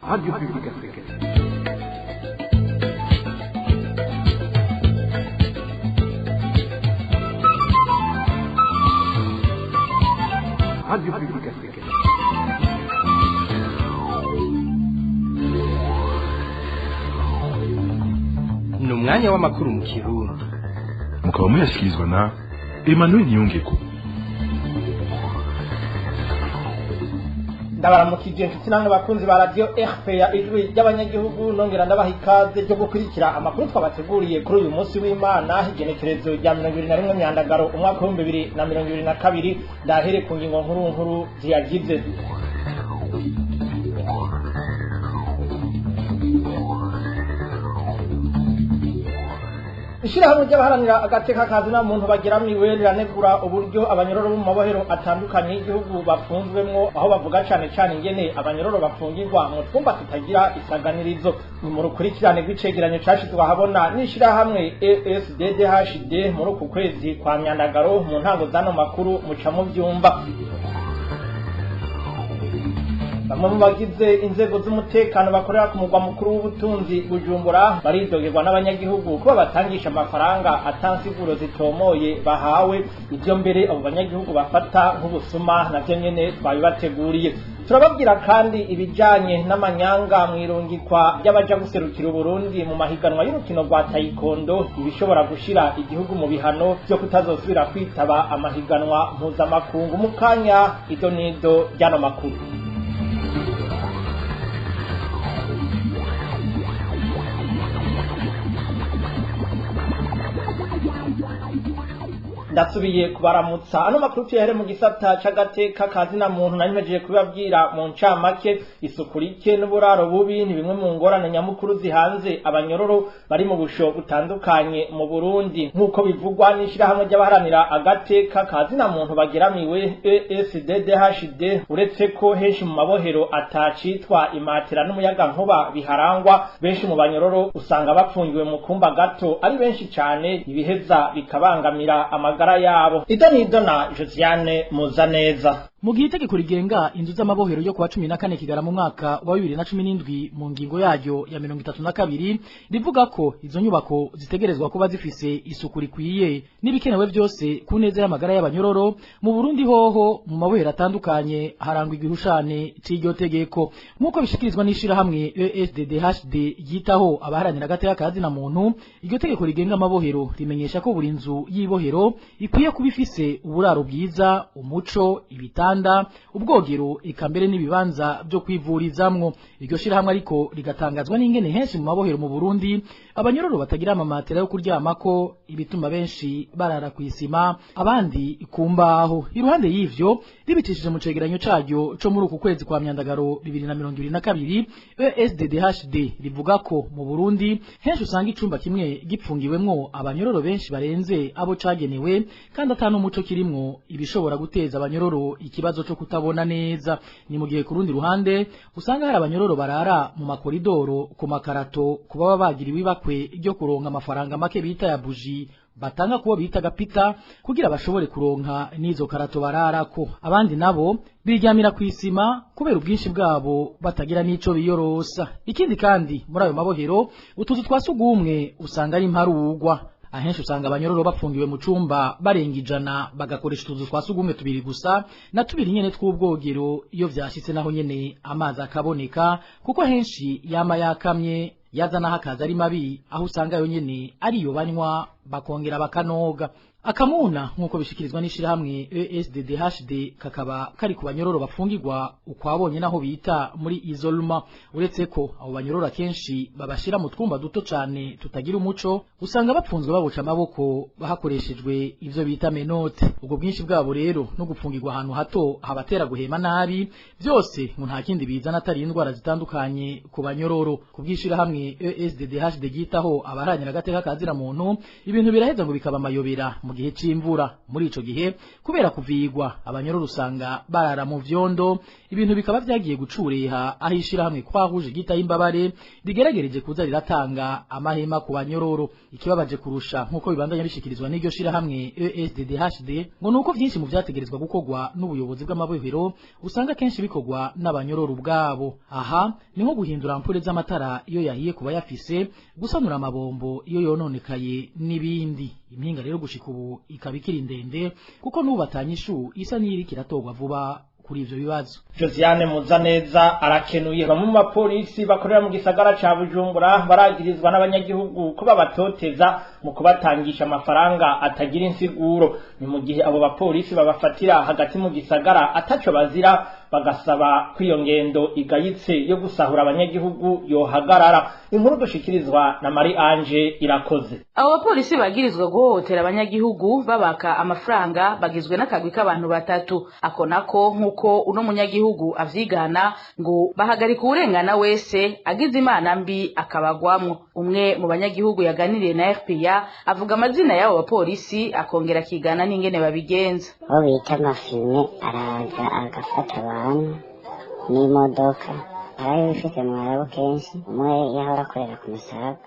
Radio Publique Africaine. Radio Publique Africaine. Ni umwanya w'amakuru mu Kirundi. Mukaba muyashyikirizwa na Emmanuel Niyongeko. Ndabaramukije inshuti namwe bakunzi ba Radio RPA, Ijwi ry'Abanyagihugu, nongera ndabaha ikaze ryo gukurikira amakuru twabateguriye kuri uyu munsi w'Imana, igenekerezo rya 21 Myandagaro, umwaka wa 2022. Ndahere ku ngingo nkuru nkuru ziyagize. Ishirahamwe ry'abaharanira agateka ka muntu bageramiwe riranegura uburyo abanyororo bo mu mabohero atandukanye y'igihugu bafunzwemwo, aho bavuga cane cane ingene abanyororo bafungirwa mu twumba tutagira isaganirizo. Ni mu rukurikirane rw'icegeranyo cashizwe ahabona n'ishirahamwe ESDDHD muri uku kwezi kwa Myandagaro. Mu ntango z'ano makuru muca mu vyumba. Bamwe mu bagize inzego z'umutekano bakorera ku mugwa mukuru w'ubutunzi Bujumbura baridogerwa n'abanyagihugu kuba batangisha amafaranga atansiguro zitomoye bahawe. Ivyo mbere abo banyagihugu bafata nk'ubusuma, navyo nyene twabibateguriye. Turababwira kandi ibijanye n'amanyanga mw'irungikwa ry'abaja guserukira Uburundi mu mahiganwa y'urukino rwa taekwondo, ibishobora gushira igihugu mu bihano vyo kutazosubira kwitaba amahiganwa mpuzamakungu. Mu kanya, ido n'ido ry'ano makuru. Ndasubiye kubaramutsa. Ano makuru tuyahere mu gisata c'agateka kazina muntu. Nari mpejeje kubibabwira mu ncamake. Isuku rike n'uburaro bubi ni bimwe mu ngorane nyamukuru zihanze abanyororo bari mu busho butandukanye mu Burundi, nk'uko bivugwa n'ishirahamwe ry'abaharanira agateka kazina muntu bageramiwe, ESDDHD. Uretse ko henshi mu mabohero atacitwa imatera n'umuyagankuba biharangwa, benshi mu banyororo usanga bapfungiwe mu kumba gato ari benshi cane, ibiheza bikabangamira amagara yabo. Ido nido na Josiane Muzaneza. Mu gihe itegeko rigenga inzu z'amabohero yo kuwa 14 Kigarama mu mwaka wa 2017, mu ngingo yaryo ya 32, rivuga ko izo nyubako zitegerezwa kuba zifise isuku rikwiye n'ibikenewe byose ku neza y'amagara y'abanyororo, mu Burundi hoho mu mabohero atandukanye harangwa igihushane c'iryo tegeko, nk'uko bishikirizwa n'ishirahamwe ESDDHD ryitaho abaharanira agateka kazina muntu. Iryo tegeko rigenga amabohero rimenyesha ko buri nzu y'ibohero ikwiye kuba ifise uburaro bwiza, umuco, ibitanda, ubwogero, eka mbere n'ibibanza byo kwivurizamwo. Iryo shirahamwe ariko rigatangazwa n'ingene henshi mu mabohero mu Burundi abanyororo batagira amamatera yo kuryamako, ibituma benshi barara kw'isima, abandi ku mbaho. Iruhande y'ivyo, ribicishije mu cegeranyo caryo co muri uku kwezi kwa Myandagaro 2022, ESDDHD rivuga ko mu Burundi henshi usanga icumba kimwe gipfungiwemwo abanyororo benshi barenze abo cagenewe, kandi ata n'umuco kirimwo, ibishobora guteza abanyororo ikibazo co kutabona neza. Ni mu gihe ku rundi ruhande usanga hari abanyororo barara mu makoridoro ku makarato, kuba bagiriwe ibakwe ryo kuronka amafaranga make bita ya buji, batanga kubo bita gapita kugira bashobore kuronka n'izo karato bararako. Abandi nabo biryamira kw'isima kubera ubwinshi bwabo, batagira n'ico biyorosa. Ikindi kandi, muri ayo mabohero utuzu twa sugumwe usanga ari imparugwa. Ahenshi usanga abanyororo bafungiwe mu cumba barenga 100, bagakoresha utuzu twa sugumwe tubiri gusa na tubiri nyene tw'ubwogero, iyo vyashitse naho nyene amazi akaboneka, kuko henshi yama yakamye, yaza naho akaza ari mabi, aho usanga yo nyene ariyo banywa bakongera bakanoga. Akamuna, nk'uko bishikirizwa n'ishirahamwe ESDDHD, kakaba kari ku banyororo bafungirwa ukwabonye, naho bita muri isolement. Uretse ko abo banyororo akenshi babashira mu twumba duto cane tutagira umuco, usanga bapfunzwe baboca amaboko bahakoreshejwe ivyo bita menottes. Ubwo bwinshi bwabo rero no gupfungirwa ahantu hato habatera guhema nabi, byose ngo nta kindi bizana atari indwara zitandukanye ku banyororo. Ku bw'ishirahamwe ESDDHD ryitaho abaharanira agateka kazira muntu, ibintu biraheza ngo bikaba amayobera. mu gihe c'imvura. Muri ico gihe kubera kuvigwa abanyororo usanga barara mu vyondo, ibintu bikaba vyagiye gucureha aho ishirahamwe Croix-Rouge ryitaye imbabare rigeragereje kuza riratanga amahema ku banyororo. Ikibabaje kurusha nkuko bibandanya bishikirizwa n'iryo shirahamwe ESDDHD ngo nuko vyinshi mu vyategerezwa gukorwa n'ubuyobozi bw'amabohero usanga kenshi bikorwa n'abanyororo ubwabo. Aha ni nko guhindura ampure z'amatara iyo yahiye kuba yafise, gusanura amabombo iyo yononekaye n'ibindi. Impinga rero gushika ubu ikaba ikiri ndende kuko n'ubu batanyishu isa n'iyiriko iratorwa vuba kuri ivyo bibazo. Josiane Muzaneza arakenuye. Bamwe mu bapolisi bakorera mu gisagara ca Bujumbura baragirizwa n'abanyagihugu ko babatoteza mu kubatangisha amafaranga atagira insiguro. Ni mu gihe abo bapolisi babafatira hagati mu gisagara ataco bazira, bagasaba ko iyo ngendo igayitse yo gusahura abanyagihugu yohagarara. Inkuru dushikirizwa na Marie Ange Irakoze. Abo bapolisi bagirizwa guhohotera abanyagihugu babaka amafaranga bagizwe n'akagwi k'abantu batatu. Ako nako nk'uko uno munyagihugu avyigana ngo bahagarika uwurengana wese agize imana mbi akabagwamwo. Umwe mu banyagihugu yaganiriye na RPA avuga amazina y'abo bapolisi akongera akigana n'ingene babigenza. Uwo bita Mafime araza agafata abantu n'imodoka, arabifise mwarabu kenshi. Umwe yahora akorera ku Musaga,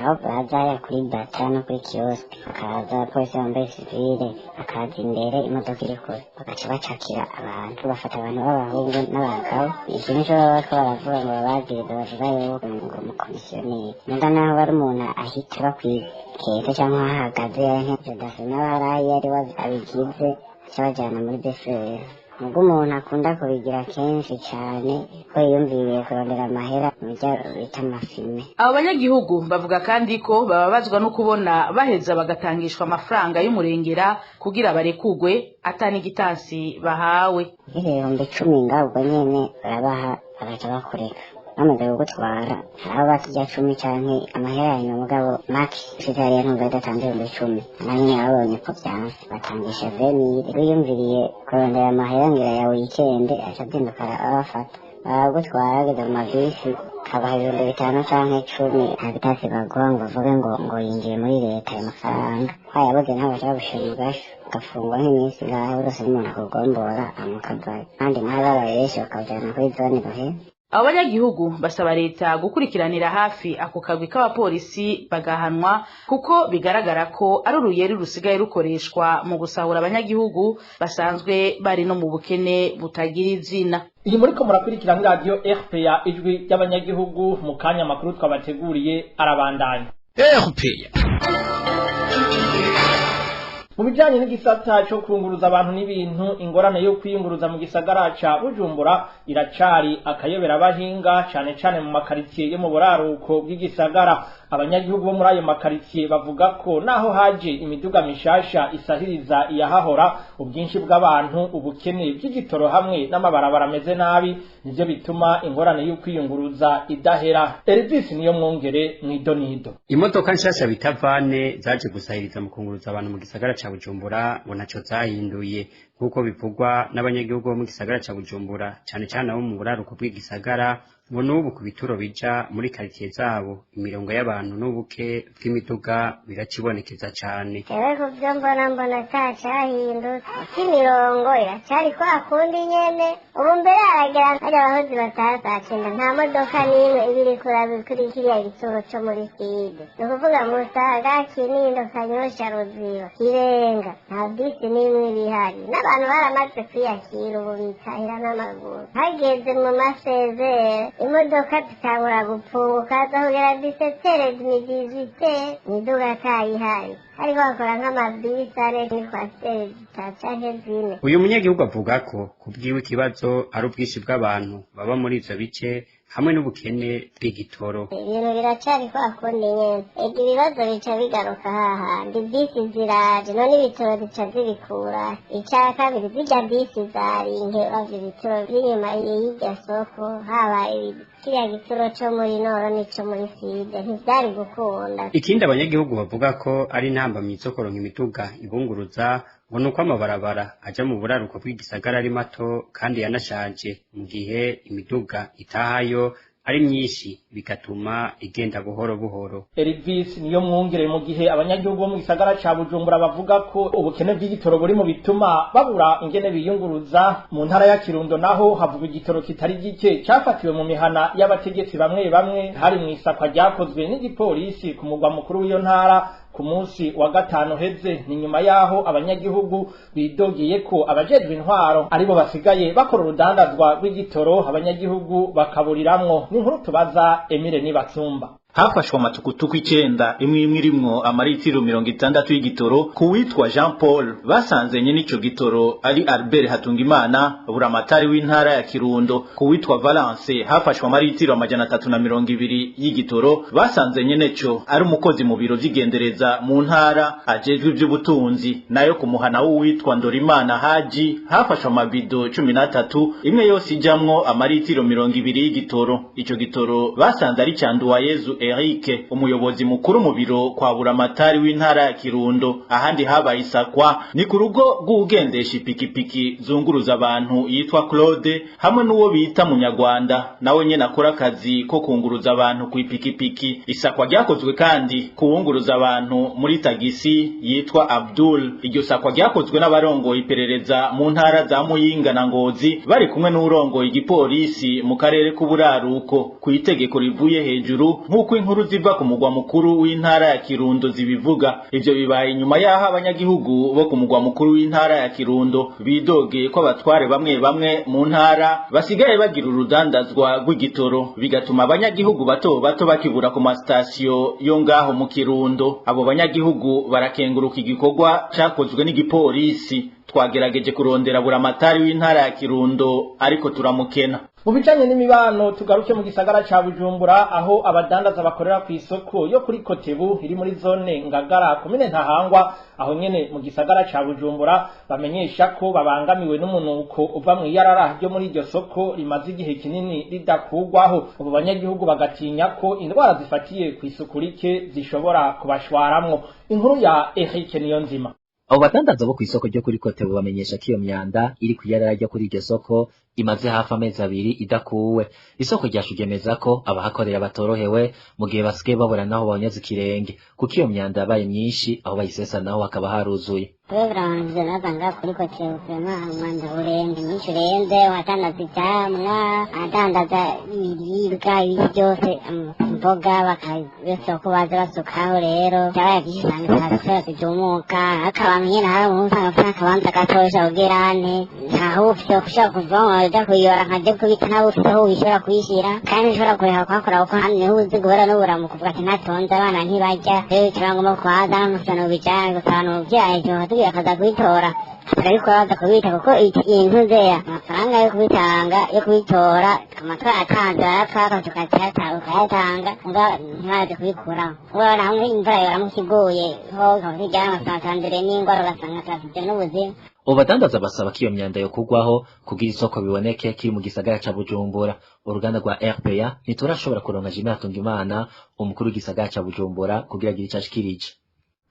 aho baza hariya kuri bata no kuri kioske, hakaza abapolisi bambaye sivile, bakaza imbere imodoka iri kure, bagaca bacakira abantu, bafata abantu b'abahungu n'abagabo. Ikintu co baba bariko baravuga ngo babagiriza, bavuga yuko ngo umukomisiyoneri muga naho bari umuntu ahita bakwikeka canke ahahagaze nk'ivyo n'abarayi ari we abigize, aca bajana muri BCR. Ubwo umuntu akunda kubigira kenshi cyane ko yiyumviriye kurondera amahera mu byo bita amafime. Abo banyagihugu bavuga kandi ko bababazwa no kubona baheza bagatangishwa amafaranga y'umurengera kugira barekugwe ata n'igitansi bahawe. 10,000 ngaho ubwo nyene barabaha bagaca bakureka. Bamaze kugutwara hari abo bakirya 10 canke amahera ya nyuma, mugabo make ushitse hariya ntumva adatanze 10,000. Na nyene babonye ko vyanse batangisha 20,000. Wiyumviriye kurondera amahera ngira ya wikende aca azinduka arabafata baragutwara bageze mu mabisi kabaha 5,000 canke 10. Nta bitasi baguha ngo uvuge ngo yinjiye muri leta ayo mafaranga wayabuze, nawe baca bagushira mu gasho ugafungwa nk'iminsi ngaho urose n'umuntu akugombora amukavayo, kandi nawe babaye benshi bakawujana kuri zone Rohero. Abo banyagihugu basaba leta gukurikiranira hafi ako kagwi k'abapolisi bagahanwa, kuko bigaragara ko ari uruyeri rusigaye rukoreshwa mu gusahura abanyagihugu basanzwe bari no mu bukene butagira izina. Iyi muriko murakurikirana radio RPA ijwi ry'abanyagihugu. Mu kanya makuru twabateguriye arabandanya. RPA. Mu bijanye n'igisata co kunguruza abantu n'ibintu, ingorane yo kwiyunguruza mu gisagara ca Bujumbura iracari akayobera abahinga, cane cane mu makaritsiye yo mu buraruko bw'igisagara. Abanyagihugu bo muri ayo makaritsiye bavuga ko naho haje imiduga mishasha isahiriza iyahahora, ubwinshi bw'abantu, ubukene bw'igitoro hamwe n'amabarabara ameze nabi nivyo bituma ingorane yo kwiyunguruza idahera. Elvis niyo mwongere mwidonido. Imodoka nshasha bita vane zaje gusahiriza mu kunguruza abantu mu gisagara ca Bujumbura ngo ntaco zahinduye, nk'uko bivugwa n'abanyagihugu bo mu gisagara ca Bujumbura, cane cane abo mu buraruko bw'igisagara, ngo n'ubu ku bituro bija muri karitiye zabo imirongo y'abantu n'ubuke bw'imiduga biracibonekeza cane. Jewe kuvyo mbona atacahindutse, kuko imirongo iracari kwa kundi nyene. Ubu mbere haragera harya abakozi bataha saa cenda, nta modoka n'imwe iba iriko kuri kiriya gituro co muri side. Ni ukuvuga Musaga, Kinindo, Kanyosha, Ruziba, Kirenga, nta bisi n'imwe iba ihari. N'abantu baramaze kwiyakira ubu bitahira n'amaguru. Hageze mu masezere imodoka zitangura gupfunguka zahugera disetere dizite imiduga atayihari, ariko bakora nk'amabisi ane n'ikwasiteri zitatu canke zine. Uyu munyagihugu avuga ko kubwiwe ikibazo ari ubwinshi bw'abantu baba muri ivyo bice hamwe n'ubukene bw'igitoro. Ibintu biracari kwa kundi nyene, ega ibibazo bica bigaruka hahandi. Bisi ziraje none ibitoro zica zibikura. Ica kabiri zirya bisi zari nke, bavyo ibitoro vy'inyuma y'iryo soko, haba kiriya gitoro co muri noro n'ico muri side ntivyari gukunda. Ikindi abanyagihugu bavuga ko ari intambamyi zo kuronka imiduga ibunguruza ngo nuko amabarabara aja mu buraruko bw'igisagara ari mato kandi yanashaje, mu gihe imiduga itahayo ari myinshi bigatuma igenda buhoro buhoro. Elvis niyo mwungere. Mu gihe abanyagihugu bo mu gisagara ca Bujumbura bavuga ko ubukene bw'igitoro buri mu bituma babura ingene biyunguruza, mu ntara ya Kirundo naho havuga igitoro kitari gike cafatiwe mu mihana y'abategetsi bamwe bamwe, hari mu isakwa ryakozwe n'igipolisi ku mugwa mukuru w'iyo ntara ku munsi wa gatanu heze. Ni nyuma yaho abanyagihugu bidogiye ko abajejwe intwaro aribo basigaye bakora urudandazwa rw'igitoro, abanyagihugu bakaburiramwo. Ni inkuru tubaza Emile Nibatsumba. Hafashwe amatukutuku 9, imwe imwe irimwo amaritiro 60 y'igitoro ku witwa Jean Paul. Basanze nyene ico gitoro ari Albert Hatungimana, buramatari w'intara ya Kirundo. Ku witwa Valence hafashwe amaritiro 320 y'igitoro, basanze nyene co ari umukozi mu biro vy'igendereza mu ntara ajejwe ivy'ubutunzi. Nayo ku muhana w'uwitwa Ndorimana Haji hafashwe amabido 13, imwe yose ijamwo amaritiro 20 y'igitoro. Ico gitoro basanze ari Canduwayezu Eric, umuyobozi mukuru mu biro kwa buramatari w'intara ya Kirundo. Ahandi habaye isakwa ni ku rugo rw'ugendesha ipikipiki zunguruza abantu yitwa Claude, hamwe n'uwo bita Munyarwanda nawe nyene akora akazi ko kunguruza abantu ku ipikipiki. Isakwa ryakozwe kandi kuwunguruza abantu muri tagisi yitwa Abdul. Iryo sakwa ryakozwe n'abarongoye iperereza mu ntara za Muyinga na Ngozi bari kumwe n'urongoye igipolisi mu karere k'uburaruko ku itegeko rivuye hejuru, nk'uko inkuru ziva ku mugwa mukuru w'intara ya Kirundo zibivuga. Ivyo bibaye inyuma y'aho abanyagihugu bo ku mugwa mukuru w'intara ya Kirundo bidogeye ko abatware bamwe bamwe mu ntara basigaye bagira urudandazwa rw'igitoro, bigatuma abanyagihugu bato bato bakibura ku masitasiyo yo ngaho mu Kirundo. Abo banyagihugu barakenguruka igikorwa cakozwe n'igipolisi. Twagerageje kurondera buramatari w'intara ya Kirundo ariko turamukena. Mu bijanye n'imibano, tugaruke mu gisagara ca Bujumbura, aho abadandaza bakorera ku isoko yo kuri Kotebu iri muri zone Ngagara, komine Ntahangwa, aho nyene mu gisagara ca Bujumbura, bamenyesha ko babangamiwe n'umunuko uva mu iyarara ryo muri iryo soko rimaze igihe kinini ridakugwaho. Ubu banyagihugu bagatinya ko indwara zifatiye ku isuku rike zishobora kubashwaramwo. Inkuru ya Eric Niyonzima. Abo badandaza bo kw'isoko ryo kuri Kotebu bamenyesha ko iyo myanda iri kw'iyarara ryo kuri iryo soko imaze hafi amezi 2 idakuwe. Isoko ryacu ryemeza ko abahakorera batorohewe mu gihe basigaye babura naho bahonyoza ikirenge, kuko iyo myanda yabaye myinshi, aho bayisesa naho hakaba haruzuye. Twebwe naza kuri Kotebu vraiment umwanda urenze mwinshi urenze, wadandaza ivyamwa, adandaza ibiribwa, ibindi byose, imboga bakabesa ko baza basukaho. Rero vyabaye vyinshi usanga kubera zidumuka, ariko abantu nyene hari umuntu usanga afise akabanza gatoya kugira ntaho ufise ushobora kuvamo uja kuyora nkaje kubika, ntawe ufise aho ubishobora kuyishira, kandi ushobora kureka kuhakora kuko hano niho uzi guhora n'uburamuko uvuga ati ntatonze abana ntibarya. Rero bicara ngombwa kuhaza n'umusano ubijana gusa abantu uvyaye bakatubwira akaza kubitora, turabikora baza kubita kuko iyi ntuzeya amafaranga yo kubitanga yo kubitora tukaba twayatanze, barayatwaka tukayatanga muga ntibaze kubikuraho. Ubona hamwe imvura yoramuka iguye ho bikaba tujyana amasanzandire n'ingwara, ugasanga turafite n'ubuzima. Ubu badandaza basaba ko iyo myanda yo kugwaho kugira isoko biboneke kiri mu gisagara ca Bujumbura. Uruganda rwa RPA ntiturashobora kuronka Jimmy Hatungimana, umukuru w'igisagara ca Bujumbura, kugira agire ico ashikirije.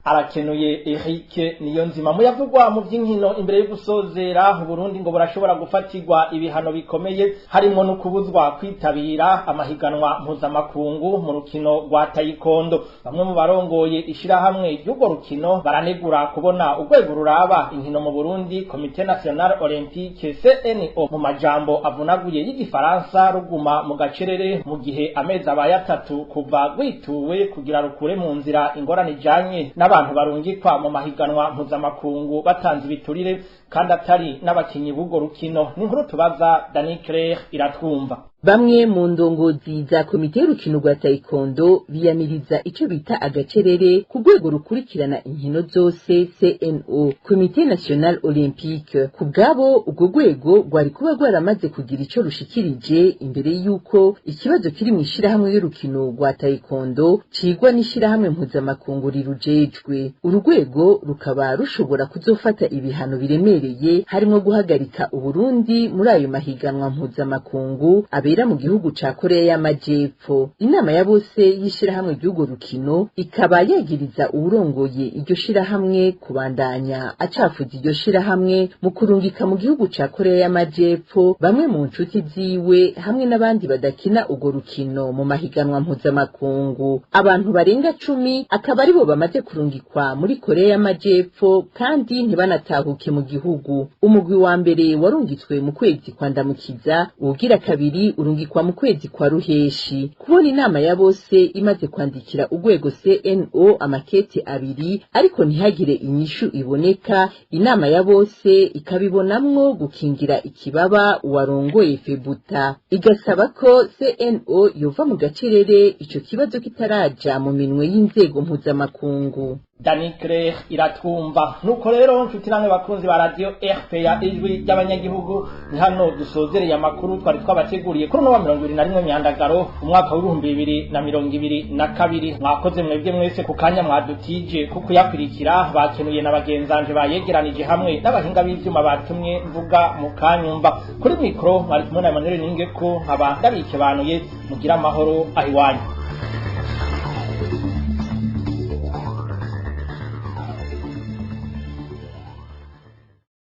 Arakenuye Eric Niyonzima. Muyavugwa mu by'inkino imbere yo gusozera, Burundi ngo burashobora gufatirwa ibihano bikomeye harimo no kubuzwa kwitabira amahiganwa mpuzamakungu mu rukino rwa taekwondo. Bamwe mu barongoye ishirahamwe ry'urwo rukino baranegura kubona urwego ruraba inkino mu Burundi, Comité National Olympique CNO mu majambo avunaguye y'igifaransa, ruguma mu gacerere mu gihe amezi abaye 3 kuva rwituwe kugira rukure mu nzira ingorane ijanye n'abantu barungikwa mu mahiganwa mpuzamakungu batanze ibiturire kandi atari n'abakinyi b'urwo rukino. Ni inkuru tubaza Dani Claire Iratwumva. Bamwe mu ndongozi za komite y'urukino rwa taekwondo biyamiriza ico bita agacerere ku rwego rukurikirana inkino zose CNO, Comité National Olympique. Ku bwabo, urwo rwego rwari kuba rwaramaze kugira ico rushikirije imbere y'uko ikibazo kiri mu ishirahamwe y'urukino rwa taekwondo cigwa n'ishirahamwe mpuzamakungu rirujejwe. Uru rwego rukaba rushobora kuzofata ibihano biremereye harimo guhagarika Uburundi muri ayo mahiganwa mpuzamakungu. abera mu gihugu ca Korea y'Amajepfo. Inama ya bose y'ishirahamwe ry'urwo rukino ikaba yagiriza uwurongoye iryo shirahamwe kubandanya acafuza iryo shirahamwe mu kurungika mu gihugu ca Korea y'Amajepfo bamwe mu nshuti ziwe hamwe n'abandi badakina urwo rukino mu mahiganwa mpuzamakungu. Abantu barenga 10 akaba aribo bamaze kurungikwa muri Korea y'Amajepfo kandi ntibanatahuke mu gihugu. Umugwi wa mbere warungitswe mu kwezi kwa Ndamukiza, uwugira kabiri urungikwa mu kwezi kwa Ruheshi. Kubona inama ya bose imaze kwandikira urwego CNO amakete 2 ariko ntihagire inyishu iboneka, inama ya bose ikabibonamwo gukingira ikibaba uwarongoye Febuta, igasaba ko CNO yova mu gacerere ico kibazo kitaraja mu minwe y'inzego mpuzamakungu. Danicre iratwumva. Nuko rero mfite namwe bakunzi ba radio RPA ijwi ry'abanyagihugu, ni hano dusozereye amakuru twari twabateguriye kuri no wa 21 Myandagaro umwaka w'ibihumbi 2022. Mwakoze mwebwe mwese ku kanya mwadutije kuko yakwirikira, bakenuye na bagenzanje bayegeranije hamwe n'abahinga b'ivyuma batumye mvuga mu kanyumba. Kuri mikro mwari kumwe na Emmanuel Ningeko, nkaba ndabikebanuye, mugira amahoro ahiwanyu.